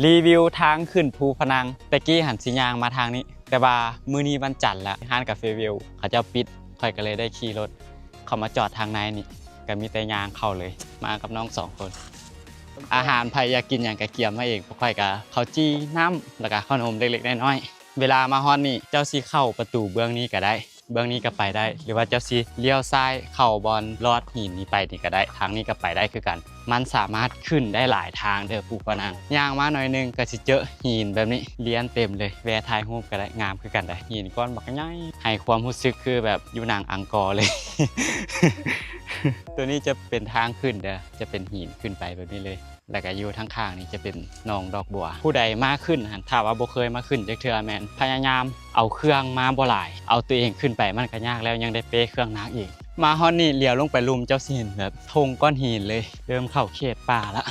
ຣີວິວທາງຂຶ້ນພູພະນັງ. ແຕ່ກີ້ຫັ້ນຊິຍ່າງມາທາງນີ້ ແຕ່ວ່າມື້ນີ້ວັນຈັນລະ ຮ້ານກາເຟວິວເຂົາເຈົ້າປິດ ຂ້ອຍກໍເລີຍໄດ້ຂີ່ລົດເຂົ້າມາຈອດທາງໃນນີ້ ກໍມີແຕ່ຍ່າງເຂົ້າເລີຍ ມາກັບນ້ອງສອງຄົນ. ອາຫານໃຜຢາກກິນຫຍັງກໍກຽມມາເອງ ພວກຂ້ອຍກໍເຂົ້າຈີ່ ນ້ຳ ແລ້ວກໍເຂົ້າໜົມເລັກໆນ້ອຍໆ. ເວລາມາຮອດນີ້ ເຈົ້າຊິເຂົ້າປະຕູເບື້ອງນີ້ກໍໄດ້ ເບື້ອງນີ້ກໍໄປໄດ້ ຫຼືວ່າເຈົ້າຊິລ້ຽວຊ້າຍເຂົ້າບ່ອນລອດຫີນນີ້ໄປນີ້ກໍໄດ້ ທາງນີ້ກໍໄປໄດ້ຄືກັນ. ມັນສາມາດຂຶ້ນໄດ້ຫຼາຍທາງເດີ້ ພູພະນັງ. ຍ່າງມາໜ້ອຍໜຶ່ງກໍຊິເຈີຫີນແບບນີ້ລຽນເຕັມເລີຍ ແວ່ຖ່າຍຮູບກໍໄດ້ ງາມຄືກັນເດ້. ຫີນກ້ອນບັກໃຫຍ່ ໃຫ້ຄວາມຮູ້ສຶກຄືແບບຢູ່ໜັງອັງກໍເລີຍ. ໂຕນີ້ຈະເປັນທາງຂຶ້ນເດີ້ ຈະເປັນຫີນຂຶ້ນໄປແບບນີ້ເລີຍ. ແລ້ວກໍຢູ່ທາງຂ້າງນີ້ຈະເປັນໜອງດອກບົວ. ຜູ້ໃດມາຂຶ້ນຫັ້ນ ຖ້າວ່າບໍ່ເຄີຍມາຂຶ້ນຈັກເທື່ອ ແມ່ນພະຍາຍາມເອົາເຄື່ອງມາບໍ່ຫຼາຍ ເອົາຕົວເອງຂຶ້ນໄປມັນກໍຍາກແລ້ວ ຍັງໄດ້ເປ້ເຄື່ອງໜັກອີກ. ມາຮອດນີ້ຫຼຽວລົງໄປລຸ່ມ ເຈົ້າຊິເຫັນແບບທົ່ງກ້ອນຫີນເລີຍ ເລີ່ມເຂົ້າເຂດປ່າລະ.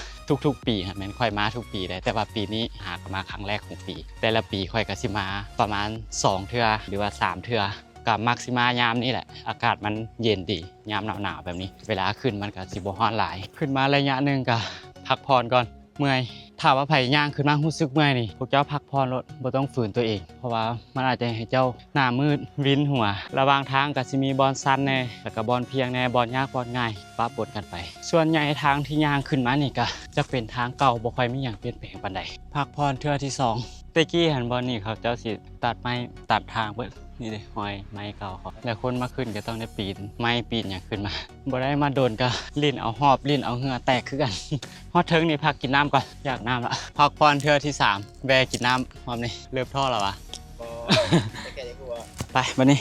ທຸກໆປີຫັ້ນແມ່ນຂ້ອຍມາທຸກປີເດ້ ແຕ່ວ່າປີນີ້ຫາກໍມາຄັ້ງແລກຂອງປີ. ແຕ່ລະປີຂ້ອຍກໍຊິມາປະມານສອງເທື່ອ ຫຼືວ່າສາມເທື່ອ. ກໍມັກຊິມາຍາມນີ້ແຫຼະ ອາກາດມັນເຢັນດີ ຍາມໜາວໆແບບນີ້ ເວລາຂຶ້ນມັນກໍຊິບໍ່ຮ້ອນຫຼາຍ. ຂຶ້ນມາໄລຍະໜຶ່ງກໍພັກຜ່ອນກ່ອນ ເມື່ອຍ. ຖ້າວ່າໃຜຍ່າງຂຶ້ນມາຮູ້ສຶກເມື່ອຍນີ້ ພວກເຈົ້າພັກຜ່ອນໂລດ ບໍ່ຕ້ອງຝືນຕົວເອງ ເພາະວ່າມັນອາດຈະເຮັດໃຫ້ເຈົ້າໜ້າມືດ ວິນຫົວ. ລະຫວ່າງທາງກໍຊິມີບ່ອນຊັນແດ່ ແລ້ວກໍບ່ອນພຽງແດ່ ບ່ອນຍາກບ່ອນງ່າຍ ປະປົນກັນໄປ. ສ່ວນໃຫຍ່ທາງທີ່ຍ່າງຂຶ້ນມານີ້ກໍຈະເປັນທາງເກົ່າ ບໍ່ຄ່ອຍມີຫຍັງປ່ຽນແປງປານໃດ. ພັກຜ່ອນເທື່ອທີສອງ. ແຕ່ກີ້ຫັ້ນບ່ອນນີ້ເຂົາເຈົ້າຊິຕັດໄມ້ຕັດທາງເບິດ ນີ້ເດ້ຮອຍໄມ້ເກົ່າເຂົາ. ແລ້ວຄົນມາຂຶ້ນກໍຕ້ອງໄດ້ປີນໄມ້ປີນຫຍັງຂຶ້ນມາ. ບໍ່ໄດ້ມາດົນກໍຫຼິ້ນເອົາຫອບຫຼິ້ນເອົາເຫື່ອແຕກຄືກັນ. ຮອດເທິງນີ້ພັກກິນນ້ຳກ່ອນ ຢາກນ້ຳລະ. ພັກຜ່ອນເທື່ອທີສາມ ແວ່ກິນນ້ຳຮອບນີ້ ເລີ່ມທໍ້ລະຫວາ. ບໍ່ ແຕ່ແກຈະຮູ້ວ່າ ໄປ ບັດນີ້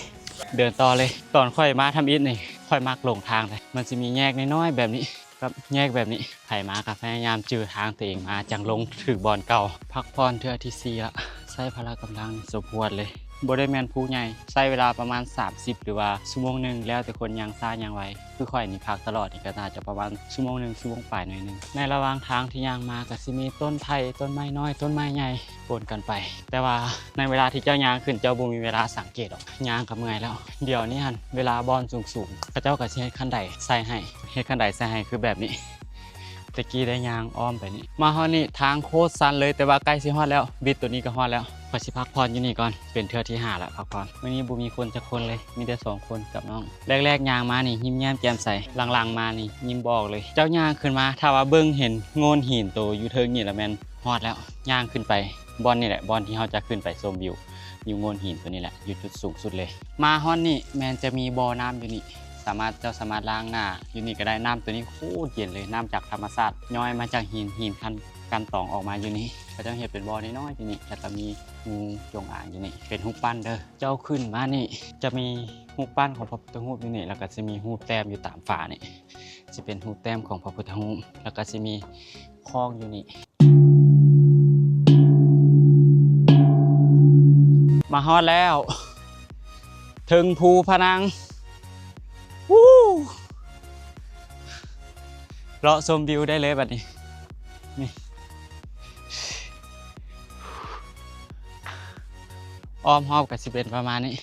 ເດີນຕໍ່ເລີຍ. ຕອນຂ້ອຍມາທຳອິດນີ້ ຂ້ອຍມັກຫຼົງທາງເດ້ ມັນຊິມີແຍກນ້ອຍໆແບບນີ້ ກັບແຍກແບບນີ້. ໃຜມາກໍພະຍາຍາມຈື່ທາງຕົວເອງມາ ຈັ່ງລົງຖືກບ່ອນເກົ່າ. ພັກຜ່ອນເທື່ອທີສີ່ລະ ໃຊ້ພະລະກຳລັງສົມຄວນເລີຍ. ບໍ່ໄດ້ແມ່ນພູໃຫຍ່ ໃຊ້ເວລາປະມານສາມສິບ ຫຼືວ່າຊົ່ວໂມງໜຶ່ງ ແລ້ວແຕ່ຄົນຍ່າງຊ້າຍ່າງໄວ. ຄືຂ້ອຍນີ້ພັກຕະຫຼອດນີ້ກໍໜ້າຈະປະມານຊົ່ວໂມງໜຶ່ງ ຊົ່ວໂມງປາຍໜ້ອຍໜຶ່ງ. ໃນລະຫວ່າງທາງທີ່ຍ່າງມາກໍຊິມີຕົ້ນໄຜ່ ຕົ້ນໄມ້ນ້ອຍ ຕົ້ນໄມ້ໃຫຍ່ປົນກັນໄປ. ແຕ່ວ່າໃນເວລາທີ່ເຈົ້າຍ່າງຂຶ້ນ ເຈົ້າບໍ່ມີເວລາສັງເກດດອກ ຍ່າງກໍເມື່ອຍແລ້ວ. ດຽວນີ້ຫັ້ນ ເວລາບ່ອນສູງໆ ເຂົາເຈົ້າກໍຊິເຮັດຄັນໄດໃສ່ໃຫ້ ເຮັດຄັນໄດໃສ່ໃຫ້ຄືແບບນີ້. ແຕ່ກີ້ໄດ້ຍ່າງອ້ອມໄປນີ້ ມາຮອດນີ້ທາງໂຄດຊັນເລີຍ ແຕ່ວ່າໃກ້ຊິຮອດແລ້ວ ບິດໂຕນີ້ກໍຮອດແລ້ວ. ຂ້ອຍຊິພັກຜ່ອນຢູ່ນີ້ກ່ອນ ເປັນເທື່ອທີຫ້າລະພັກຜ່ອນ. ມື້ນີ້ບໍ່ມີຄົນຈັກຄົນເລີຍ ມີແຕ່ສອງຄົນກັບນ້ອງ. ແລກໆຍ່າງມານີ້ຍິ້ມແຍ້ມແຈ່ມໃສ ຫຼັງໆມານີ້ຍິ້ມບໍ່ອອກເລີຍ. ເຈົ້າຍ່າງຂຶ້ນມາ ຖ້າວ່າເບິ່ງເຫັນໂງ່ນຫີນໂຕຢູ່ເທິງນີ້ລະແມ່ນຮອດແລ້ວ. ຍ່າງຂຶ້ນໄປບ່ອນນີ້ແຫຼະ ບ່ອນທີ່ເຮົາຈະຂຶ້ນໄປຊົມວິວ ຢູ່ໂງ່ນຫີນໂຕນີ້ແຫຼະ ຢູ່ຈຸດສູງສຸດເລີຍ. ມາຮອດນີ້ແມ່ນຈະມີບໍ່ນ້ຳຢູ່ນີ້ ສາມາດ ເຈົ້າສາມາດລ້າງໜ້າຢູ່ນີ້ກໍໄດ້. ນ້ຳໂຕນີ້ໂຄດເຢັນເລີຍ ນ້ຳຈາກທຳມະຊາດ ຍ້ອຍມາຈາກຫີນ ຫີນຄັນ ກັ່ນຕອງອອກມາຢູ່ນີ້. ເຂົາເຈົ້າເຮັດເປັນບໍ່ນ້ອຍໆຢູ່ນີ້ ແລ້ວກໍມີງູຈົງອາງຢູ່ນີ້ ເປັນຮູບປັ້ນເດີ້. ເຈົ້າຂຶ້ນມານີ້ຈະມີຮູບປັ້ນຂອງພະພຸດທະຮູບຢູ່ນີ້ ແລ້ວກໍຊິມີຮູບແຕ້ມຢູ່ຕາມຝານີ້ ຊິເປັນຮູບແຕ້ມຂອງພະພຸດທະຮູບ ແລ້ວກໍຊິມີຄອງຢູ່ນີ້. ມາຮອດແລ້ວ ເທິງພູພະນັງ ວູ້ ເລາະຊົມວິວໄດ້ເລີຍບັດນີ້. ນີ້ ອ້ອມຮອບກໍຊິເປັນປະມານນີ້.